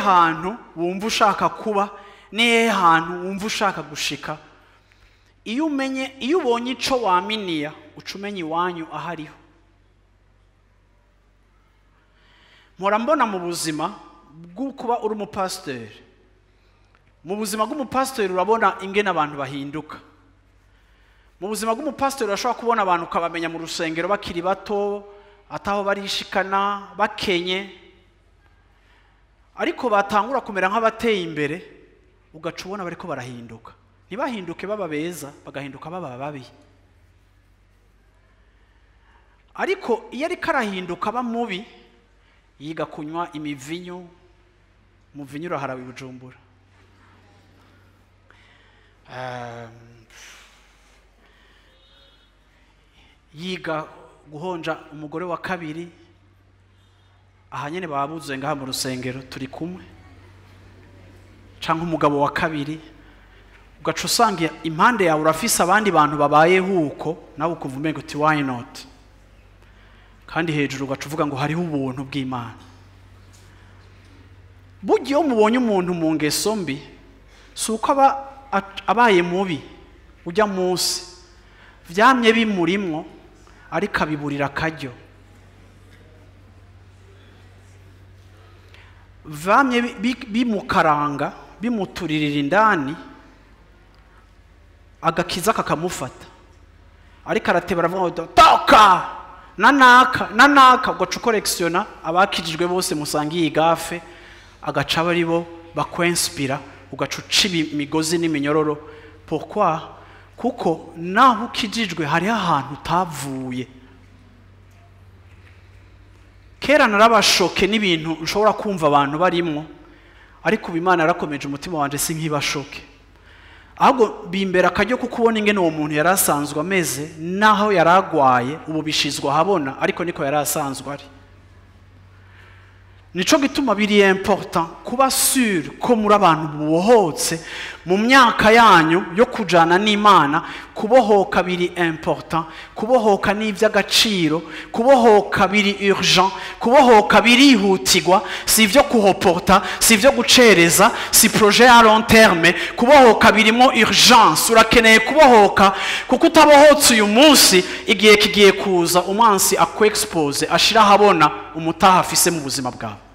hantu wumva ushaka kuba? Ni hehe hantu wumva ushaka gushika? Iyo umenye, iyo ubonye ico waminiya, uca umenya iwanyu ahariho. Mpora mbona mu buzima bwo kuba uri umupasiteri, mu buzima bw'umupasiteri urabona ingene abantu bahinduka. Mu buzima bw'umupasiteri urashobora kubona abantu ukabamenya mu rusengero bakiri bato, ataho barishikana, bakenye, ariko batangura kumera nk'abateye imbere, ugaca ubona bariko barahinduka. Ntibahinduke baba beza, bagahinduka baba babi. Ariko iyo ariko arahinduka aba mubi, yiga kunywa imivinyu, umuvinyu uraharawe i Bujumbura. Yiga guhonja umugore wa kabiri, aha nyene babuzuye ngaha mu rusengero turi kumwe, canke umugabo wa kabiri, ugaca usanga impande yawe urafise abandi bantu babayeho uko, nawe ukumva umenga uti why not? Kandi hejuru ugaca uvuga ngo hariho ubuntu bw'Imana. Burya iyo mubonye umuntu mu ngeso mbi, si uko aba abaye mubi ujya munsi, vyamye bimurimwo, ariko abiburira akaryo. Vyamye bimukaranga, bimuturirira indani, agakiza kakamufata. Ariko arateba aravuga ngo toka nanaka nanaka, ugaca ukorekisiona abakijijwe bose musangiye igafe, agaca aba aribo bakwenspira, ugaca uca imigozi n'iminyororo. Pourquoi? Kuko naho ukijijwe hariho ahantu utavuye. Kera narabashoke n'ibintu nshobora kumva abantu barimwo, ariko ubu Imana yarakomeje umutima wanje sinkibashoke. Ahubwo bimbera akaryo ko kubona ingene uwo muntu yari asanzwe ameze, naho yari agwaye, ubu bishizwe ahabona, ariko niko yari asanzwe ari. Nico gituma biri important kuba sûr ko muri abantu mubohotse mu myaka yanyu yo kujana n'Imana. Kubohoka biri important, kubohoka ni ivy'agaciro, kubohoka biri urgent, kubohoka birihutirwa, si ivyo kuhoporta, si ivyo gucereza, si projet à long terme. Kubohoka birimo urgence. Urakeneye kubohoka, kuko utabohotse uyu munsi, igihe kigiye kuza umwansi akwexpose, ashira ahabona umutaha afise mu buzima bwawe.